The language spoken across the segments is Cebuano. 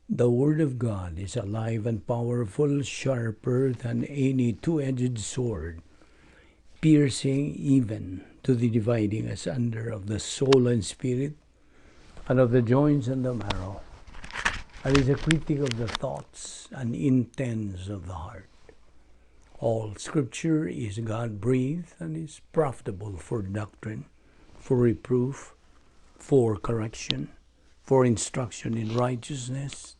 The Word of God is alive and powerful, sharper than any two-edged sword, piercing even to the dividing asunder of the soul and spirit, and of the joints and the marrow, and is a critic of the thoughts and intents of the heart. All Scripture is God-breathed and is profitable for doctrine, for reproof, for correction, for instruction in righteousness,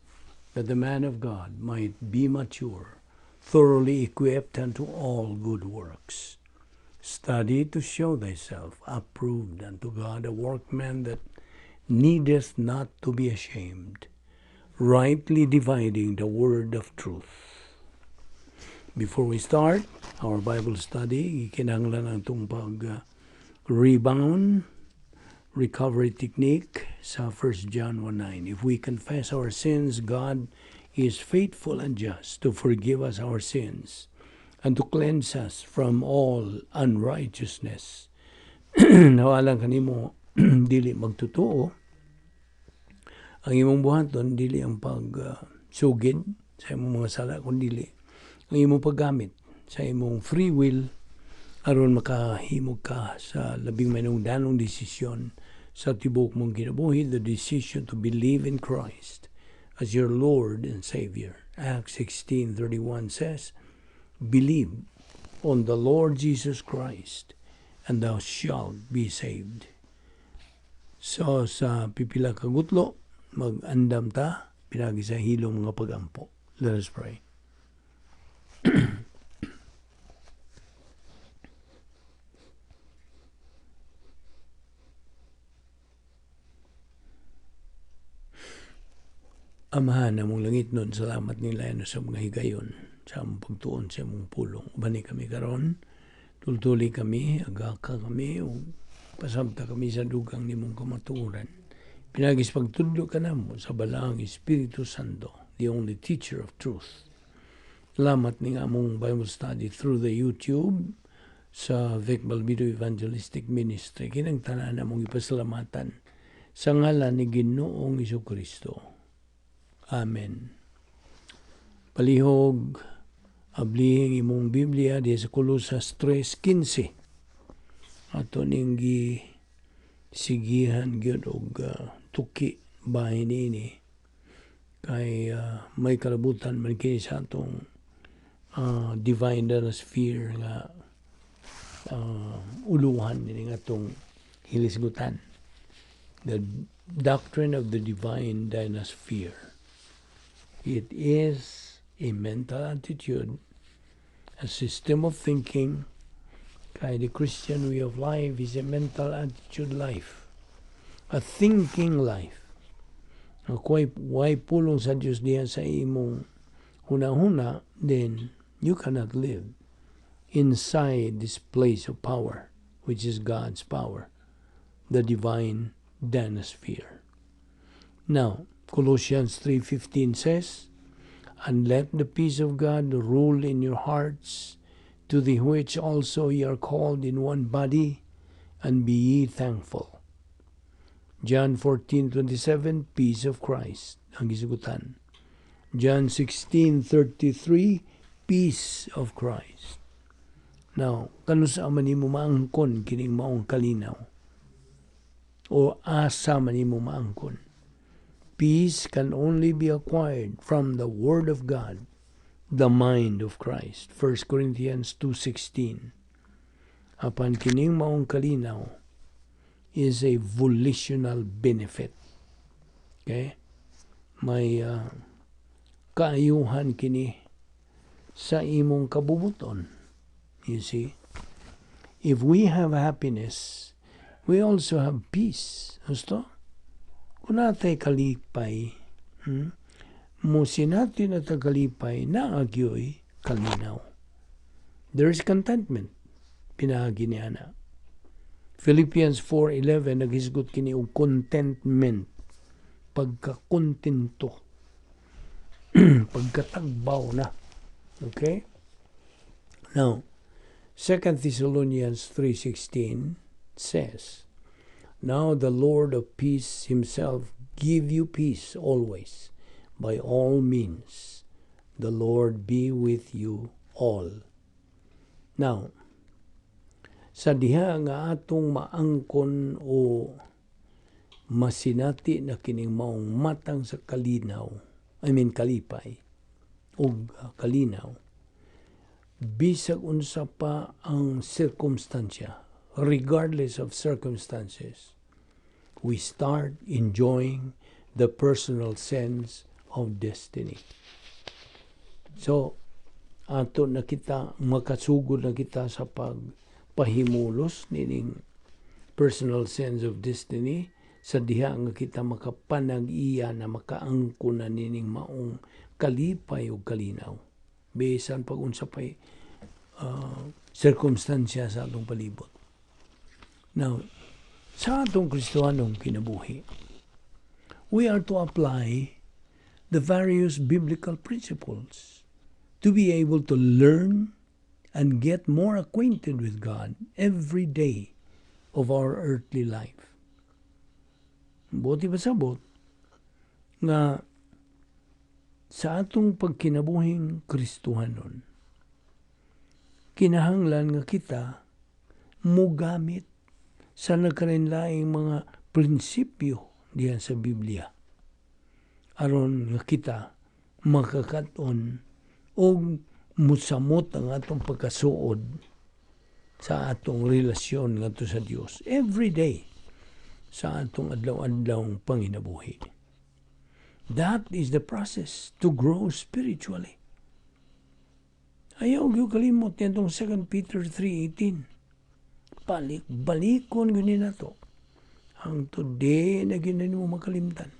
that the man of God might be mature, thoroughly equipped unto all good works. Study to show thyself approved unto God, a workman that needeth not to be ashamed, rightly dividing the word of truth. Before we start our Bible study, kinahanglan ang atong pag rebound recovery technique sa 1 John 1:9. If we confess our sins, God is faithful and just to forgive us our sins and to cleanse us from all unrighteousness. Nawalan kanimo dili magtotoo. Ang imong buhaton dili ang pagsugid sa imong mga sala, kun dili ang imong paggamit sa imong free will aron makahimog ka sa labing manungdanong desisyon sa tibuok mong kinabuhi, the decision to believe in Christ as your Lord and Savior. Acts 16:31 says, "Believe on the Lord Jesus Christ and thou shalt be saved." So sa pipila ka gutlo, mag-andam ta pinagi sa hilom mga pagampo. Let us pray. Amahan namong langit nun, salamat nila sa mga higayon, sa among pagtuon sa among pulong. Ubani kami karon, tultuli kami, agaka kami, o pasabta kami sa dugang nimong kamatuoran. Pinagis pagtudlo ka namo sa Balaang Espiritu Santo, the only teacher of truth. Salamat ning among Bible study through the YouTube sa Vic Balbido Evangelistic Ministry. Kinang tanan among ipasalamatan sa ngalan ni Ginoong Jesucristo. Amen. Palihog, ablihing imong Biblia di sa Colosas 3:15. Ato ning sigihan gyud og tuki bahin ini kay may kalabutan man kini sa atong divine sphere nga uluhan ini atong hilisgutan. The doctrine of the divine dynasphere. It is a mental attitude, a system of thinking. Kay the Christian way of life is a mental attitude life, a thinking life. Kung way pulong sa Diyos diya sa imong huna-huna, then you cannot live inside this place of power, which is God's power, the divine dynasphere. Now, Colossians 3:15 says, "And let the peace of God rule in your hearts, to the which also ye are called in one body, and be ye thankful." John 14:27, peace of Christ ang gisugutan. John 16:33, peace of Christ. Now, kanusa man nimo maangkon kining maong kalinaw? O asa man nimo maangkon? Peace can only be acquired from the Word of God, the mind of Christ. 1 Corinthians 2:16. Apan kining maong kalinaw is a volitional benefit. Okay? May kaayuhan kini sa imong kabubuton. You see? If we have happiness, we also have peace. Gusto? Kung natay kalipay, musinati na ta kalipay, naagyoy kalinaw. There is contentment. Pinaagi ni ana. Philippians 4:11 naghisgot kini og contentment, pagkakontento, pagkatagbaw na. Okay? Now, 2 Thessalonians 3:16 says, "Now the Lord of peace himself give you peace always." By all means. The Lord be with you all. Now, sa diha nga atong maangkon o masinati na kining maong matang sa kalinaw, I mean kalipay, o kalinaw, bisag unsa pa ang sirkumstansya, regardless of circumstances, we start enjoying the personal sense of destiny. So, ato na kita, makasugod na kita sa pagpahimulos nining personal sense of destiny sa diha nga kita makapanag-iya na, makaangkon na nining maong kalipay ug kalinaw bisan pag unsa pay sirkumstansya sa atong palibot. Now, sa atong Kristohanong kinabuhi, we are to apply the various biblical principles to be able to learn and get more acquainted with God every day of our earthly life. Buot ipasabot nga sa atong pagkinabuhing Kristohanon, kinahanglan nga kita mugamit sa nagkalainlaing mga prinsipyo diyan sa Biblia aron nga kita makakat-on og musamot ang atong pagkasuod sa atong relasyon ngadto sa Dios every day sa atong adlaw-adlaw panginabuhi. That is the process to grow spiritually. Ayaw gyud kalimot nitong 2 Peter 3:18. Balik, balikon gyud ni nato. Hangtod di na gyud mo makalimtan.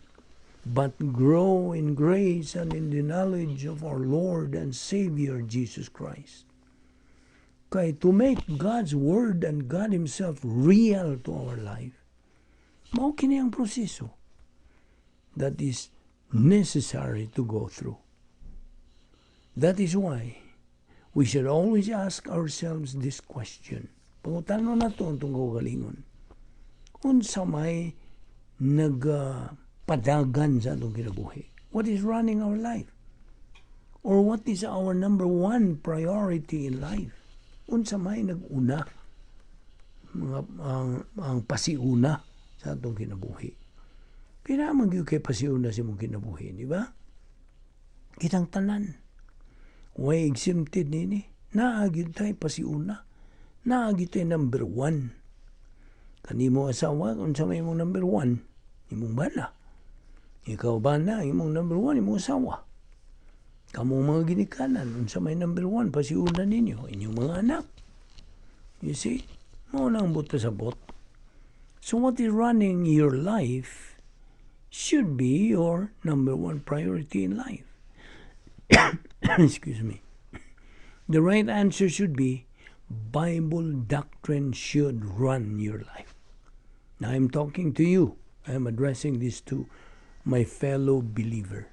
But grow in grace and in the knowledge of our Lord and Savior Jesus Christ. Kay to make God's Word and God Himself real to our life, mao kini ang proseso that is necessary to go through. That is why we should always ask ourselves this question. Pangutano nato ang atong kaugalingon. Unsa may nagpadagan sa atong kinabuhi? What is running our life? Or what is our number one priority in life? Unsa may nag-una? Mga, ang pasiuna sa atong kinabuhi. Kailangan gyud kay pasiuna sa imong kinabuhi, di ba? Kitang tanan. Way exempted nini. Naa gyud tay pasiuna. Naa gyud tay number one. Kanimo asawa, unsa may imong number one? Imong bana. Ikaw bana, imong number one, imong asawa. Kamo mga ginikanan, unsa may number one, pasiuna ninyo, inyong mga anak. You see? Mao na ang buot pasabot. So what is running your life should be your number one priority in life. Excuse me. The right answer should be Bible doctrine should run your life. Now I'm talking to you. I'm addressing this to my fellow believer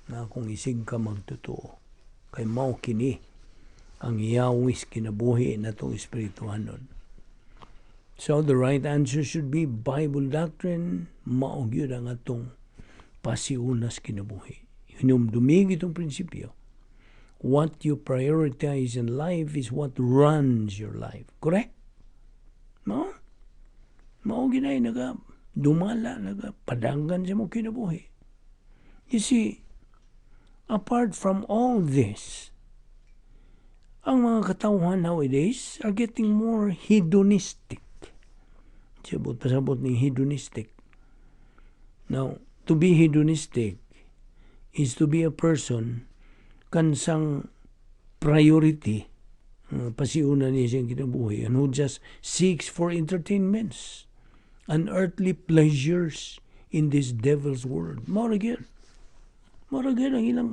na akong isig ka magtotoo. Kay mao kini ang yawis kinabuhi natong espirituhanon. So the right answer should be Bible doctrine, mao gyud ang atong pasiunas kinabuhi. Hinumdumi itong prinsipyo. What you prioritize in life is what runs your life. Correct? No? Mao ginay naga dumala, naga padangan sa imong kinabuhi. You see, apart from all this, ang mga katawhan nowadays are getting more hedonistic. Sabot pasabot ning hedonistic. Now, to be hedonistic is to be a person kansang priority pasiuna niya siyang kinabuhi and who just seeks for entertainments and earthly pleasures in this devil's world. Mao ra gyud. Mao ra gyud ang ilang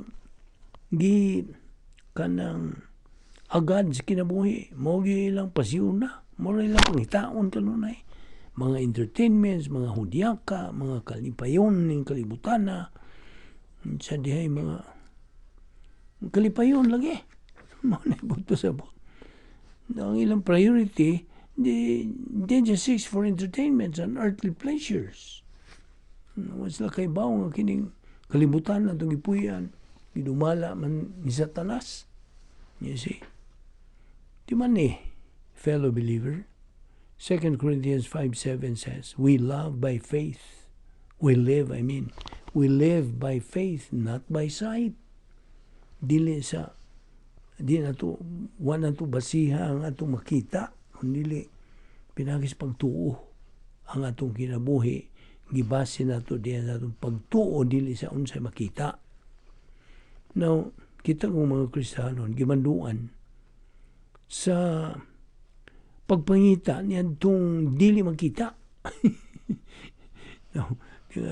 gi kanang agad sa kinabuhi. Mao gyud ilang pasiuna. Mao ra ilang pangitaon kanunay. Mga entertainments, mga hudyaka, mga kalipayon ning kalibutana. Sa dihay mga kalipayon lagi. Mao na buot pasabot. Ang ilang priority, they just seeks for entertainments and earthly pleasures. Wa sila kahibaw nga kining Kalibutan na itong gipuy-an, gidumala man ni Satanas. You see? Di man ni, fellow believer, 2 Corinthians 5:7 says, "We love by faith." We live, I mean, we live by faith, not by sight. Dili sa, di na to, wa na to basiha ang atong makita, kundi pinaagi sa pagtuo ang atong kinabuhi, gibase nato diyan sa atong pagtuo, dili sa unsay makita. Now, kita kung mga Kristiyano, gimanduan sa pagpangita niadtong dili makita. Now,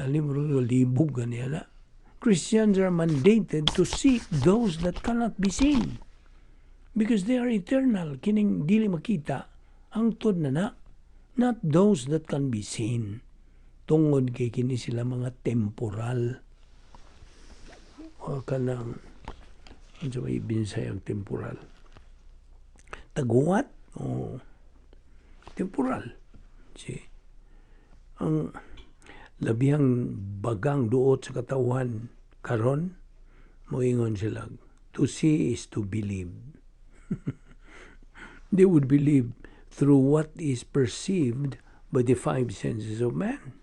libro libog niya na. Christians are mandated to seek those that cannot be seen because they are eternal. Kining dili makita, hangtod na na, not those that can be seen. Tungod kay kini sila mga temporal. O kanang, ano may Binsayang temporal? Taguwat o temporal. See? Ang labihang bagang duot sa katawhan karon, moingon sila, "To see is to believe." They would believe through what is perceived by the five senses of man.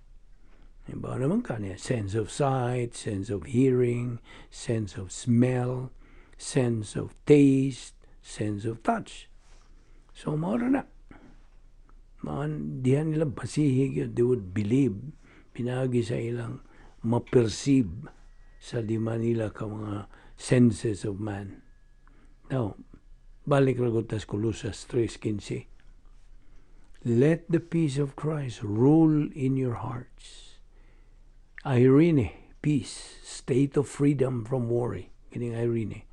Iba naman kanya, sense of sight, sense of hearing, sense of smell, sense of taste, sense of touch. So, mao na. Mga dihan nila basihi yun, they would believe, pinaagi sa ilang ma-perceive sa lima nila ka mga senses of man. Now, balik ra gud tas Colosas 3:15. Let the peace of Christ rule in your hearts. Eirene, peace, state of freedom from worry. Kining eirene.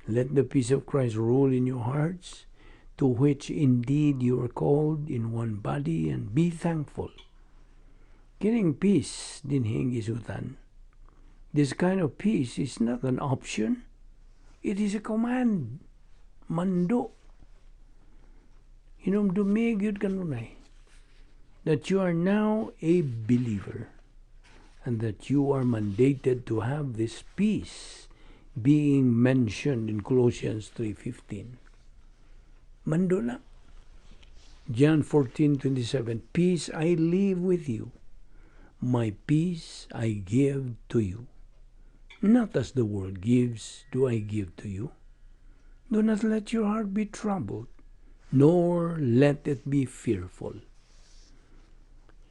Let the peace of Christ rule in your hearts, to which indeed you are called in one body, and be thankful. Kining peace dinhing gisutan. This kind of peace is not an option. It is a command. Mando. Hinumdumi gyud kanunay that you are now a believer and that you are mandated to have this peace being mentioned in Colossians 3:15. Mando na. John 14:27, "Peace I leave with you, my peace I give to you. Not as the world gives do I give to you. Do not let your heart be troubled, nor let it be fearful."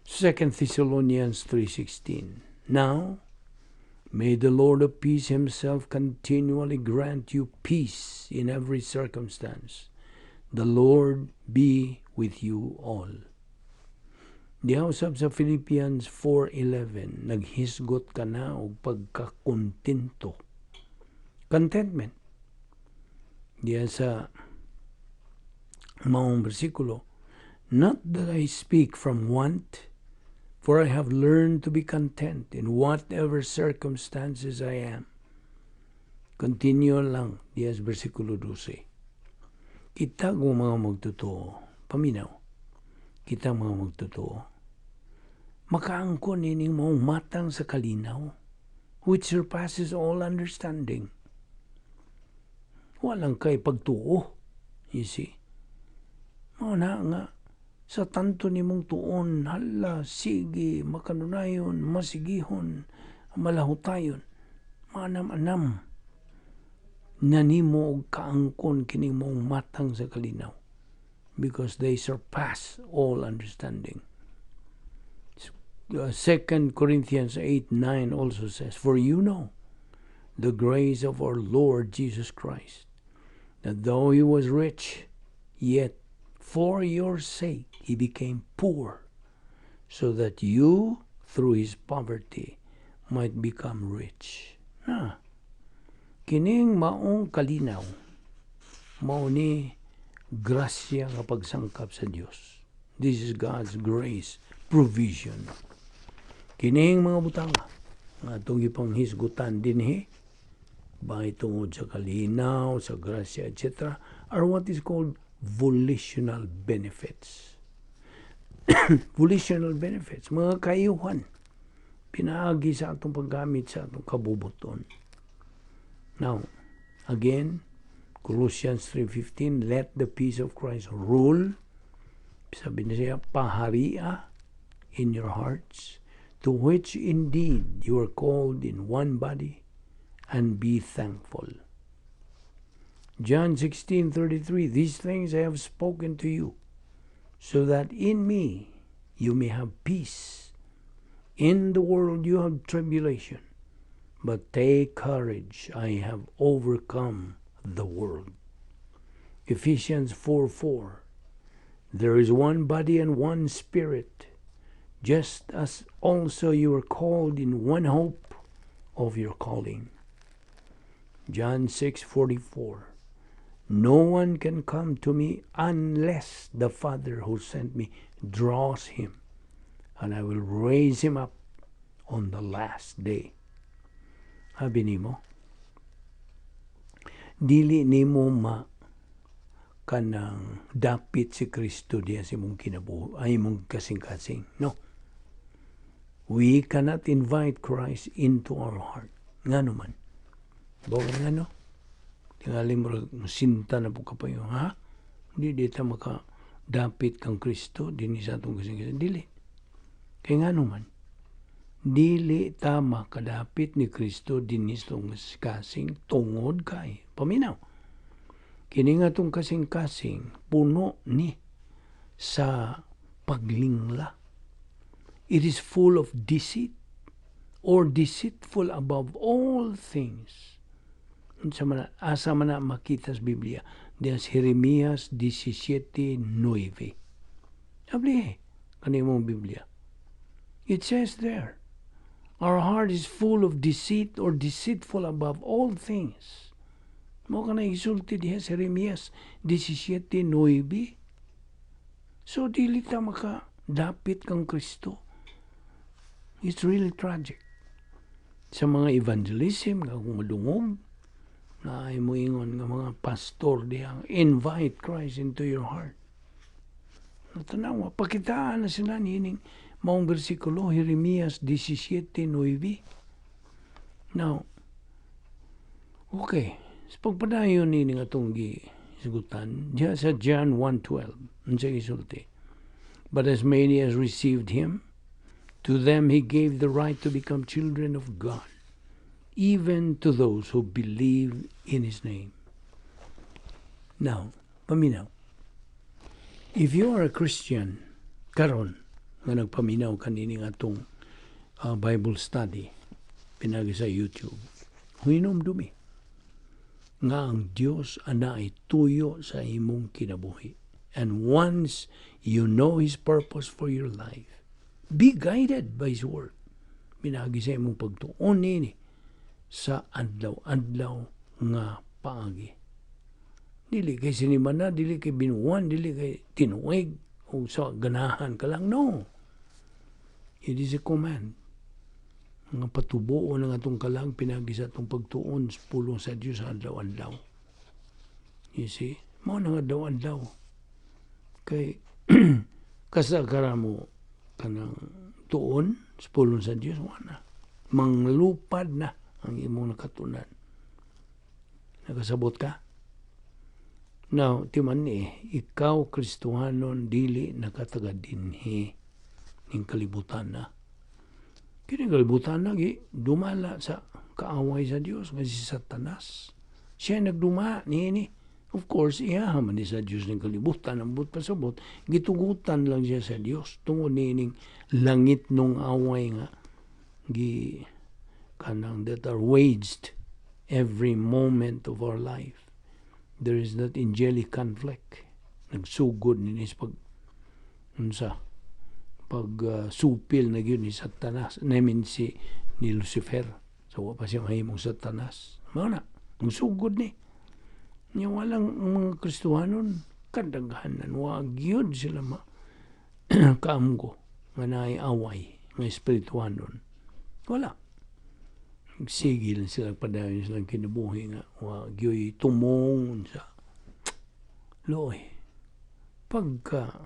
2 Thessalonians 3:16, "Now may the Lord of peace himself continually grant you peace in every circumstance. The Lord be with you all." Diha usab sa Philippians 4:11, naghisgot ka na og pagkakontento. Contentment. Diha sa maong bersikulo, "Not that I speak from want, for I have learned to be content in whatever circumstances I am." Continue lang diha sa bersikulo 12. Kita kung mga magtotoo, paminaw, kita mga magtotoo, makaangkon ining maong matang sa kalinaw, which surpasses all understanding. Walang kay pagtuo, you see. Mao na nga, sa tanto nimong tuon, hala, sige, makanunayon, masigihon, malahutayon, maanam-anam, na nimo og kaangkon kining maong matang sa kalinaw because they surpass all understanding. 2 Corinthians 8:9 also says, "For you know the grace of our Lord Jesus Christ, that though he was rich, yet for your sake he became poor, so that you, through his poverty, might become rich." Na, kining maong kalinaw, mao ni grasya nga pagsangkap sa Dios. This is God's grace provision. Kining mga butang nga atong gipanghisgutan dinhi, bahay tungod sa kalinaw, sa grasya, etc., are what is called volitional benefits. Volitional benefits, mga kayuhan. Pinaagi sa atong paggamit sa atong kabubuton. Now, again, Colossians 3:15, "Let the peace of Christ rule," sabi niya, "paharia in your hearts, to which indeed you are called in one body, and be thankful." John 16:33, "These things I have spoken to you, so that in me you may have peace. In the world you have tribulation, but take courage, I have overcome the world." Ephesians 4:4, "There is one body and one spirit, just as also you are called in one hope of your calling." John 6:44, "No one can come to me unless the Father who sent me draws him, and I will raise him up on the last day." Sabi nimo, dili nimo ma kanang dapit si Kristo diya sa imong kinabuhi ay imong kasing-kasing. No. We cannot invite Christ into our heart. Ngano man? Bawa ngano? Tingali mo sinta na po ka pa yun, ha? Hindi di ta maka dapit kang Kristo dinhi sa atong kasing-kasing. Dili. Kay ngano man? Dili ta makadapit ni Kristo dinhi sa atong kasing tungod kay paminaw. Kini nga atong kasing-kasing puno ni sa paglingla. It is full of deceit or deceitful above all things. Unsa man, asa man na makita sa Biblia? Diya sa Jeremias 17:9. Abli, kani mong Biblia. It says there, our heart is full of deceit or deceitful above all things. Mao kana isulti diha sa Jeremias 17:9. So dili ta makadapit kang Kristo. It's really tragic. Sa mga evangelism nga kung madungog, na ay moingon nga mga pastor diha, "Invite Christ into your heart." Tanawa, pakitaan na sila niining maong bersikulo, Jeremias 17:9. Now, okay, sa pagpadayon ni nga atong gisgutan, diha sa John 1:12, unsa gisulti? "But as many as received Him, to them He gave the right to become children of God, even to those who believe in His name." Now, paminaw. If you are a Christian, karon nga nagpaminaw kanini nga atong Bible study, pinagi sa YouTube, huinom dumi nga ang Dios anaay tuyo sa imong kinabuhi. And once you know His purpose for your life, be guided by His Word. Pinagi sa imong pagtuon nini sa adlaw-adlaw nga paagi. Dili kay sinimana, dili kay binuwan, dili kay tinuig, o sa ganahan ka lang. No. It is a command nga patubuon ang atong kalag pinagi sa atong pagtuon sa pulong sa Dios sa adlaw-adlaw. You see? Mao na adlaw-adlaw. Kay kasa mo kanang tuon sa pulong sa Dios, wala. Manglupad na ang imong nakatunan. Nakasabot ka? Now, timan ni, ikaw Kristohanon dili nakataga dinhi ning kalibutan na. Kini kalibutan na gi dumala sa kaaway sa Dios nga si Satanas. Siya nagduma niini. Of course, iya man ni sa Dios ning kalibutan ang but pasabot, gitugutan lang siya sa Dios tungod niining langit nung away nga gi kanang that are waged every moment of our life. There is that angelic conflict. Nagsugod ni pag unsa pag supil na gyud ni Satanas, I mean si ni Lucifer. So wa pa siya mahimong Satanas. Mao na, sugod ni. Nya walang mga Kristohanon kadaghanan wa gyud sila ma kaamgo nga naay away nga espirituhanon. Wala. Sigil sila, padayon silang kinabuhi nga wa gyoy tumong sa luoy. Pagka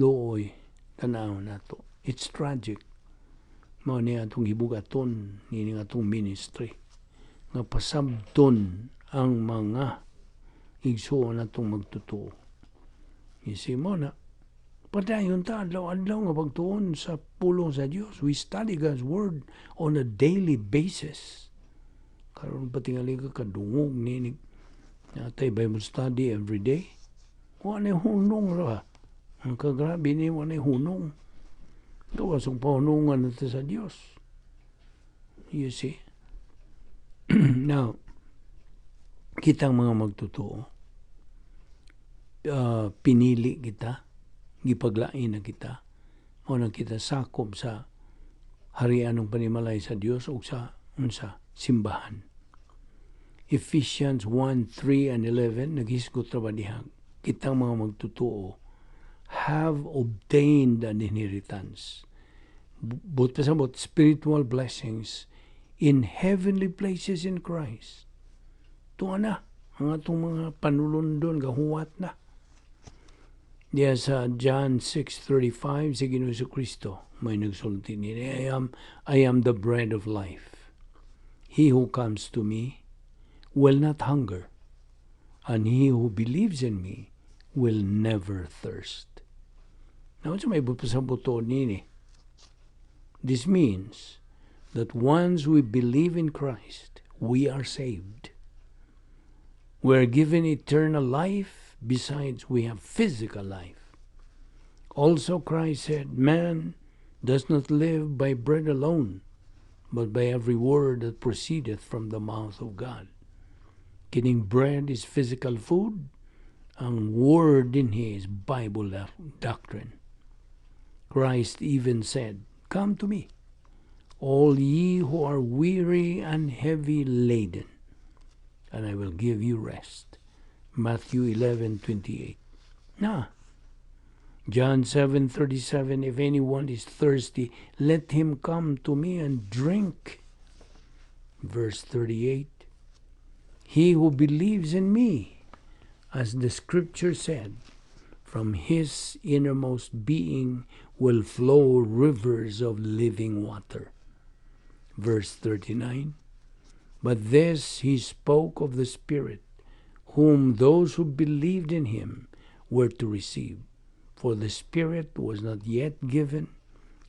luoy tanaw nato. It's tragic. Mao ni atong gibugaton nining atong ministry nga pasabton ang mga igsuon natong magtotoo. You mao na padayon ta adlaw-adlaw nga pagtuon sa pulong sa Dios. We study God's Word on a daily basis. Karon patingali ka kadungog ni natay Bible study every day. Wa na hunong ra. Ang kagrabe ni wa na hunong. Gawas ang pahunungan nato sa Dios. You see? Now, kitang mga magtotoo, pinili kita, gipaglain na kita, mao na kita sakop sa harian ng panimalay sa Dios o sa unsa simbahan. Ephesians 1:3 and 11, naghisgot ra ba diha kitang mga magtotoo have obtained an inheritance. But pasabot, spiritual blessings in heavenly places in Christ. Tuwa na ang atong mga panulundon gahuwat na. Diya sa John 6:35, si Ginoo Kristo may nagsulti ni, "I am the bread of life. He who comes to me will not hunger, and he who believes in me will never thirst." Now, sa may pasabot nini? This means that once we believe in Christ, we are saved. We are given eternal life, besides we have physical life. Also Christ said, "Man does not live by bread alone, but by every word that proceedeth from the mouth of God." Kining bread is physical food, ang word dinhi is Bible doctrine. Christ even said, "Come to me, all ye who are weary and heavy laden, and I will give you rest." Matthew 11:28. Na, John 7:37, "If anyone is thirsty, let him come to me and drink." Verse 38, "He who believes in me, as the scripture said, from his innermost being will flow rivers of living water." Verse 39, "But this he spoke of the Spirit, whom those who believed in him were to receive. For the Spirit was not yet given,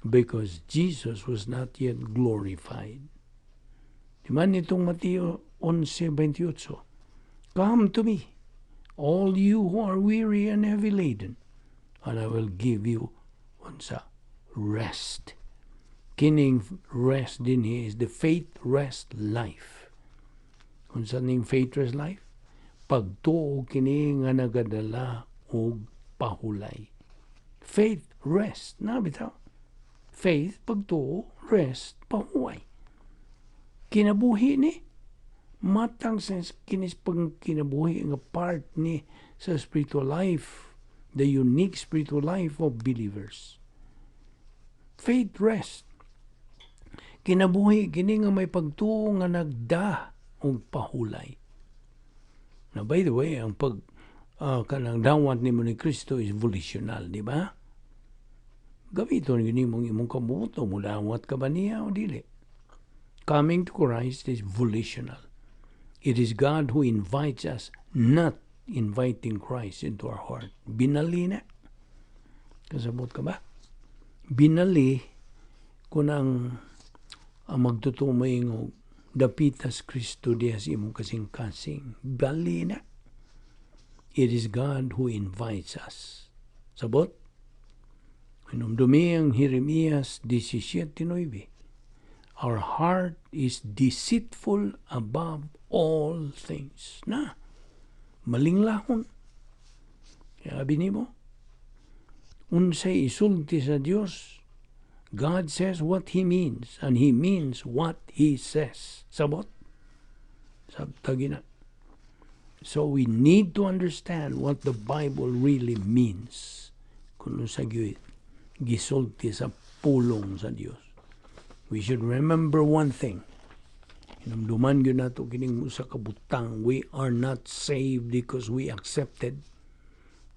because Jesus was not yet glorified." Di man itong Mateo 11:28, "Come to me, all you who are weary and heavy laden, and I will give you," unsa? "Rest." Kining rest dinhi is the faith rest life. Unsa ning faith rest life? Pagtuo kini nga nagadala og pahulay. Faith rest na bitaw. Faith, pagtuo, rest, pahuway. Kinabuhi ni matang sa kinis pag kinabuhi nga part ni sa spiritual life, the unique spiritual life of believers. Faith rest. Kinabuhi kini nga may pagtuo nga nagda og pahulay. Now, by the way, ang pag kanang dawat nimo ni Kristo is volitional, di ba? Gamiton gyud nimong imong kabuto, mudawat ka ba niya o dili? Coming to Christ is volitional. It is God who invites us, not inviting Christ into our heart. Binali na. Kasabot ka ba? Binali kung ang magtotoo moingog, "Dapitas Kristo diha sa imong kasing-kasing." Bali na. It is God who invites us. Sabot? Hinumdumi ang Jeremias 17:9. "Our heart is deceitful above all things." Na, malinglahon. Kaya abi nimo, unsay isulti sa Dios, God says what He means, and He means what He says. Sabot? Sabtagi na. So we need to understand what the Bible really means. Kung sa gisulti sa pulong sa Dios. We should remember one thing. Hinumduman gyud nato kining usa ka butang. We are not saved because we accepted,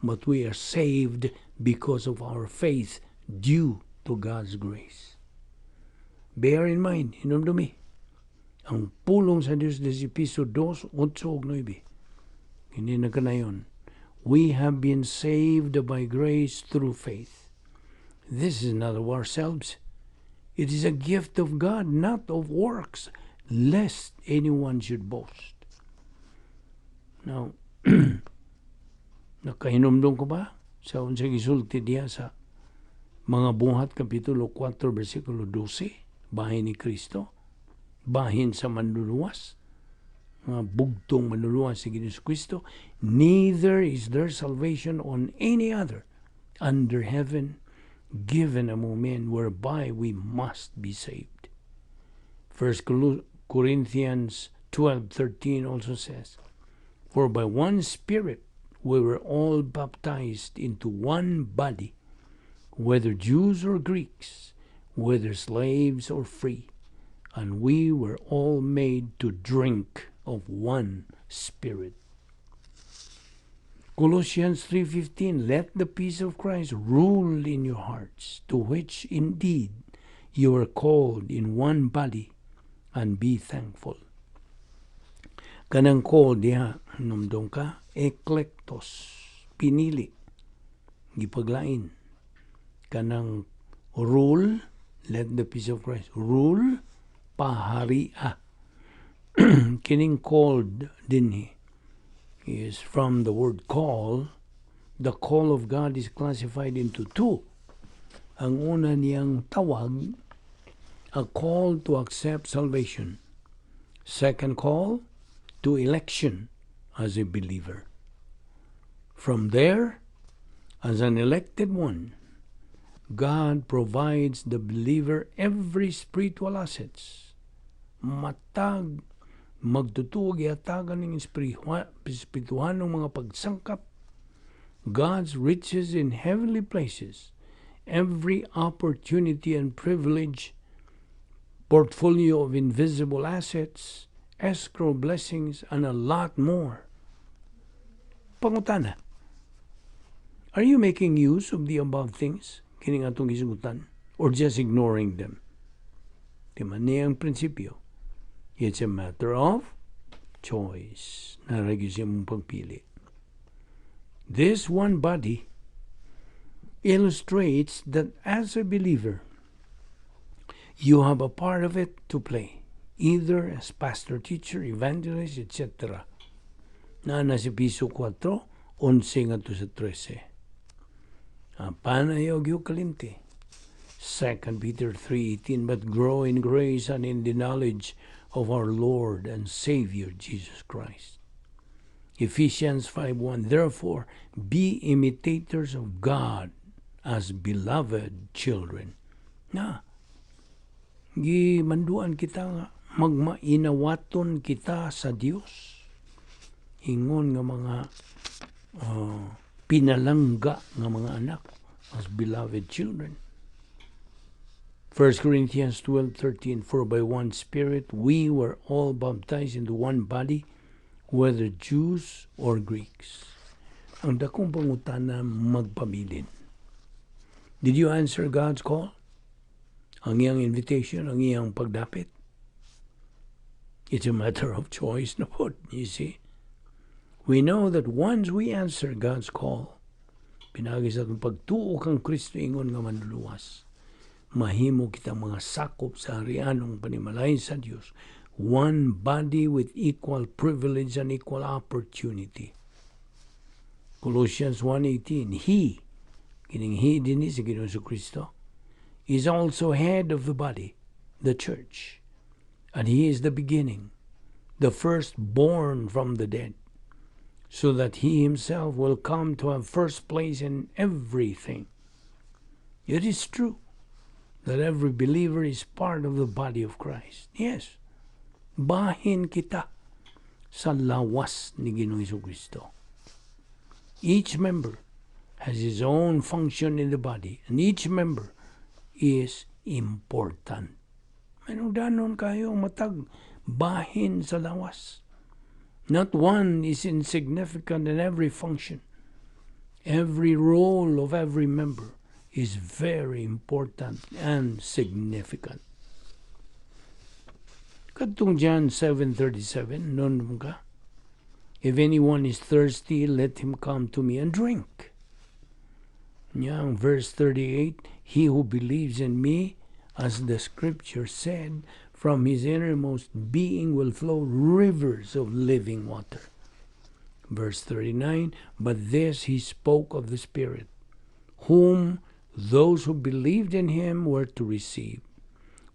but we are saved because of our faith due to God's grace. Bear in mind, hinumdumi, ang pulong sa Dios sa Epeso 2, 8 ug 9. Kini nagkanayon. We have been saved by grace through faith. This is not of ourselves. It is a gift of God, not of works, lest anyone should boast. Now, nakahinumdum ka ba sa unsay gisulti diha sa Mga Buhat Kapitulo 4 versikulo 12, bahin ni Kristo, bahin sa manluluwas, mga bugtong manluluwas si Jesu Kristo? Neither is there salvation on any other under heaven given among men whereby we must be saved. First Corinthians 12:13 also says, "For by one Spirit we were all baptized into one body, whether Jews or Greeks, whether slaves or free, and we were all made to drink of one Spirit." Colossians 3:15, "Let the peace of Christ rule in your hearts, to which indeed you are called in one body, and be thankful." Kanang called diha, numdum ka, eklektos, pinili, gipaglain. Kanang rule, "Let the peace of Christ rule," paharia. Kining called dinhi is from the word "call." The call of God is classified into two. Ang una niyang tawag, a call to accept salvation. Second call, to election as a believer. From there, as an elected one, God provides the believer every spiritual assets. Matag magtutuo gihatagan ng espirituhanong mga pagsangkap, God's riches in heavenly places, every opportunity and privilege, portfolio of invisible assets, escrow blessings, and a lot more. Pangutana, are you making use of the above things? Kining atong gisugutan? Or just ignoring them? Di man niya ang prinsipyo. It's a matter of choice. Naa ra gyud sa imong pagpili. This one body illustrates that as a believer, you have a part of it to play, either as pastor, teacher, evangelist, etc. Naa na sa Epeso 4, 11 ngadto sa 13. Apan ayaw gyud kalimti. 2 Peter 3:18, "But grow in grace and in the knowledge of our Lord and Savior Jesus Christ." Ephesians 5:1, "Therefore be imitators of God as beloved children." Na gimanduan kita nga magmainawaton kita sa Dios ingon nga mga pinalangga nga mga anak, as beloved children. 1 Corinthians 12:13, "For by one Spirit we were all baptized into one body, whether Jews or Greeks." Ang dakong pangutana magpabilin. Did you answer God's call? Ang iyang invitation, ang iyang pagdapit? It's a matter of choice na pod, you see. We know that once we answer God's call, pinaagi sa atong pagtuo kang Kristo ingon nga manluluwas, mahimo kita mga sakop sa harianong panimalay sa Dios, one body with equal privilege and equal opportunity. Colossians 1:18, "He," kining "he" dinhi si Ginoong Kristo, "is also head of the body, the church, and he is the beginning, the firstborn from the dead, so that he himself will come to have first place in everything." It is true that every believer is part of the body of Christ. Yes, bahin kita sa lawas ni Ginoong Kristo. Each member has his own function in the body, and each member is important. Mahinungdanon kaayo matag bahin sa lawas. Not one is insignificant in every function. Every role of every member is very important and significant. Kadtong John 7:37, nun ka? "If anyone is thirsty, let him come to me and drink." Nya, ang verse 38, "He who believes in me, as the scripture said, from his innermost being will flow rivers of living water." Verse 39, "But this he spoke of the Spirit, whom those who believed in him were to receive.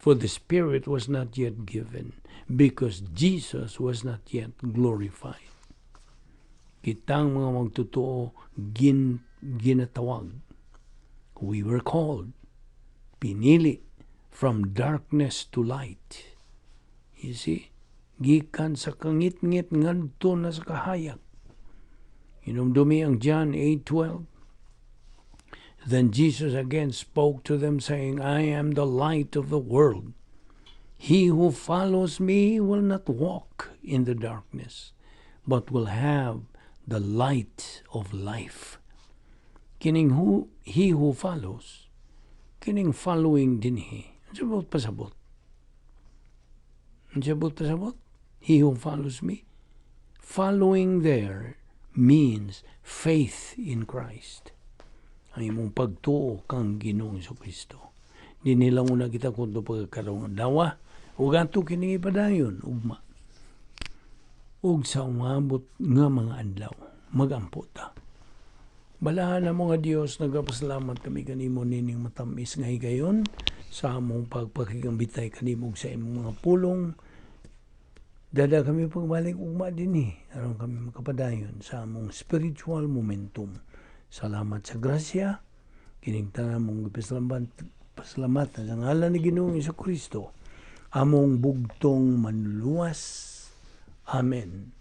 For the Spirit was not yet given, because Jesus was not yet glorified." Kitang mga magtotoo ginatawag. We were called, pinili from darkness to light. You see? Gikan sa kangitngit ngadto na sa kahayag. Hinumdumi ang John 8:12. "Then Jesus again spoke to them, saying, 'I am the light of the world. He who follows me will not walk in the darkness, but will have the light of life.'" Kining he who follows, kining following dinhi. Unsa buot pasabot? Unsa buot pasabot? He who follows me. Following there means faith in Christ. Ang imong pagtuo kang Ginoong Kristo. Di nila una kita kung pagkaroon dawa ug ato kini ipadayon ugma. Ug sa umabot nga mga adlaw, magampo ta. Balahan na mga Dios, nagapasalamat kami kanimo nining matamis nga higayon sa among pagpakigambitay kanimo sa imong mga pulong. Dada kami pagbalik ugma dinhi aron kami makapadayon sa among spiritual momentum. Salamat sa grasya kining tanan mong gipasalamatan pasalamatan sa ngalan ni Ginoong Kristo, among bugtong manluluwas. Amen.